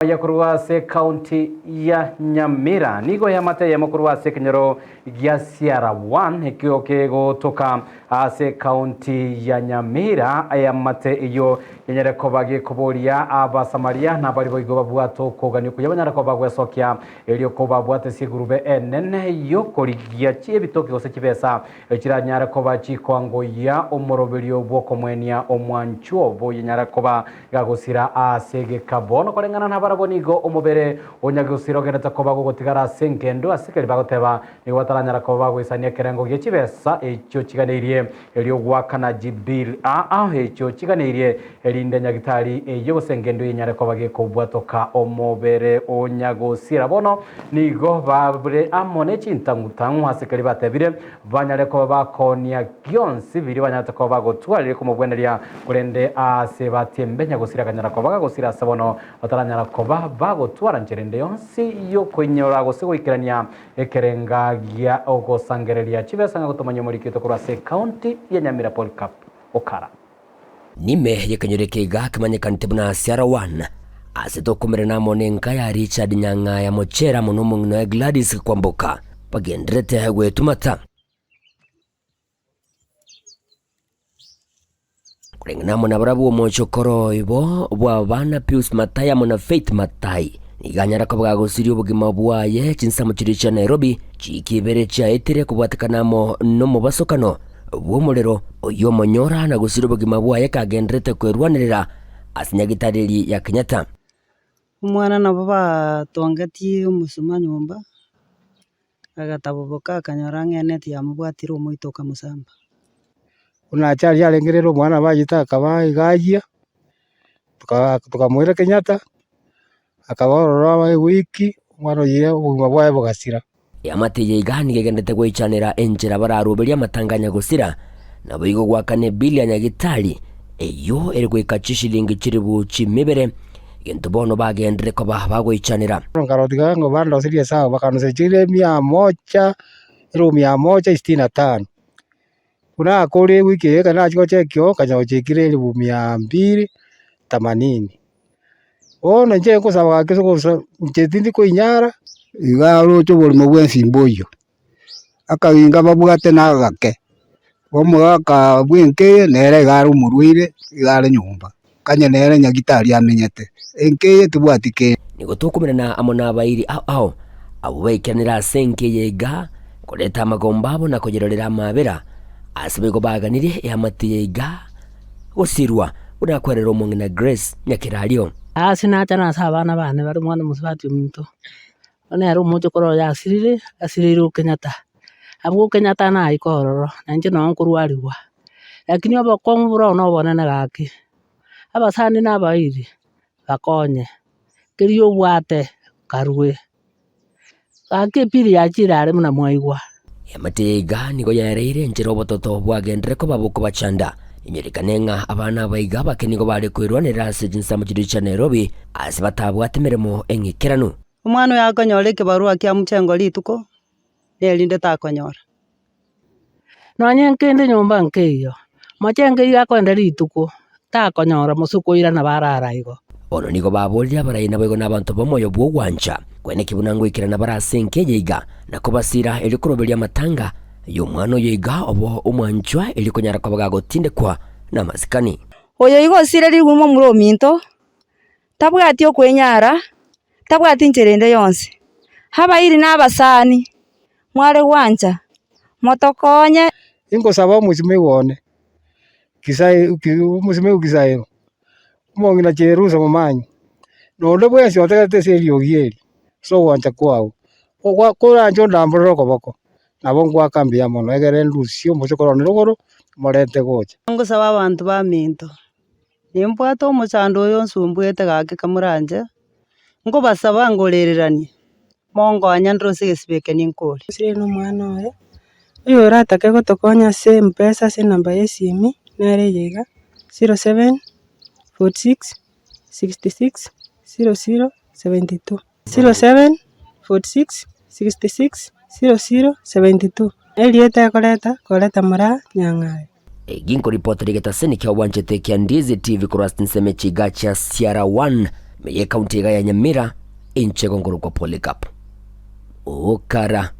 Aya korwa ase ekaunti ya Nyamira nigo eamate eyemo korwa ase ekenyoro gia Siara 1 ekio kegotoka ase ekaunti ya Nyamira. Eamate eyio yenyare koba gekoboria Abasamaria na baria boigo babwate okogania okuya banyare koba bagwesokia erio kobabwate ase egurube enene yokorigia ebitoki gose chibesa chiranyare koba chikoangoyia omoroberio bw'okomwenia omwanchwa obo yenyare koba Gagosira ase egeka bono koreng'ana nabarabwo nigo omobere o nyagosira ogenderete koba gogotigara ase engendo ase keria bagoteba nigo bataranyara koba bagoisania ekerengo gie chibesa echio chiganeirie erio goakana jibill aa echio chiganeirie erinde nyagitari eyio gose engendo enyare koba gekobwatoka omobere o nyagosira bono nigo bare amo ne chintang'utang'u ase keria batebire Banyare koba bakoonia gionsi biria banyarete koba bagotwarire komobweneria, korende aase batiembe nyagosira akanyara koba gagosira ase bono, bataranyara koba bagotwara nchera ende yonsi y'okoinyora gose goikerania ekerenga gia ogosangereria chibesa ng'a gotomanya omoriki oito korwa ase ecounty ya Nyamira Polycarp Okara. Nime y'ekenyoro eke iga kemanyekanete buna Siarawan, ase tokomerana amo nenka ya Richard Nyang'aya Mochera amo nomong'ina oye Gladys Kwamboka bagendererete gwetumata. Koreng'ana amo nabarabwo omochokoro oibo bw'abana Pius Mathai amo na Faith Mathai nigo anyara koba gagosiria obogima bwaye chinsemo chiria chia Nairobi chiiki ibere chiaetire kobwatekana amo nomobasokano bw'omorero, oyio omonyora na gosiria obogima bwaye kagendererete kwerwanerera ase nyagetari ya Kenyatta. Omwana nabo batongetie omosuma nyomba, agataboboka akanyora ng'a eneti yamobwatire omoito okamosamba. Buna achari yarenge rero omwana bayete akaba iga ayia, tokamoira Kenyatta, akaba ororo ewiki, omwana oyio obogima bwaye bogasira. Eamate eye iga nigo egenderete goichanera enchera bararoberie amatanga a nyagosira, naboigo goakana ebili ya nyagitari, eyio ere goika chishilingi chilifu chimibere, egento bono bagenderere koba bagoichanera. Nkarora tiga ng'a bandoserie esabu, bakandoseria chire mia moja, elfu mia moja sitini na tano. Buna nakorire ewiki eye ekero nachia gocheki oo, nkanyora gochekire elfu mia mbili themanini. Bono inche nkosaba gaki ase ogosa inche tindi koinyara. Iga aroche oborimo bw'ensimba oyio, akaginka babwate na agake, omogaka bw'enka eye nere iga are omorwaire, iga are nyomba, kanye nere nyagitari amenyete, enka eye tebwati kende. Nigo tokomerana amo nabairi ao ao, abwo baikeranire ase enka eye iga, koreta amagombo abo na koyerorera amaabera, ase boigo baganirie eamate eye iga gosirwa, buna akwerera omong'ina Grace Nyakerario. Ase nacha nase abana bane bare omwana omosubati ominto, bono nere omochokoro oye asirire, asireire o Kenyatta. Abwo o Kenyatta naika ororo, na inche noo nkorwarigwa, lakini obokong'u bore oo nobonene gaki, abasani na abairi bakonye, keria obwate karue. Gaki epili yachire are buna mwaigwa. Eamate eye iga nigo yaereire enchera obototo bwagenderere koba bokobachanda. Inyorikane ng'a abana aba iga abake nigo bare koirwanerera ase chinsemo chiria chia Nairobi ase batabwate emeremo eng'ikeranu. Omwana oyo akonyora ekebarua kia mchengo rituko, nerinde takonyora. Nonye nkende nyomba nkeiyo, mochengo eyio akoenda rituko, takonyora mose okoirana barara igo. Bono nigo baborire abarai naboigo nabanto b'omoyo bw'ogwancha, kweneki buna ngoikerana bare ase enka eye iga, na kobasiira erio koroberia amatanga y'omwana oyo iga obo omwanchwa erio konyara koba gagotindekwa namasikani. Oyo igo osire riguma momura ominto, tabwati okwenyara, tabwati inchera ende yonsi. Abairi na abasani, mware gwancha, motokonye. Ingosaba omosimegwa one, omosimegwa Kisaero, omong'ina Cherusa Momanyi, na onde bwensi otegerete ase eriogi eri, ase ogwancha kwao, koranche ondamborere okoboko, nabo ngoaka mbuya mono, egere ndusie omochokoro one rogoro, morente gocha. Ngosaba abanto baminto, nimbwate omochando oyo onsumbuete gaki kamoranche, nkobasaba ngorereranie, monkonye ndose egesibo eke ninkore. Gose nomwana oye, oyo oratake gotokonya ase mpesa ase enamba ya esimi, nere eye iga, 07 46 66 00 72, 07 46 66 00 72, erieta ekoreta, koreta moraa nyang'aye. Egi nkoripotera egetaseni kia obwanchete kia Ndizi TV korwa ase chinsemo echiga chia Sierra One. Ime y'ekaunti iga ya Nyamira, inche nkorokwa Polycarp Okara.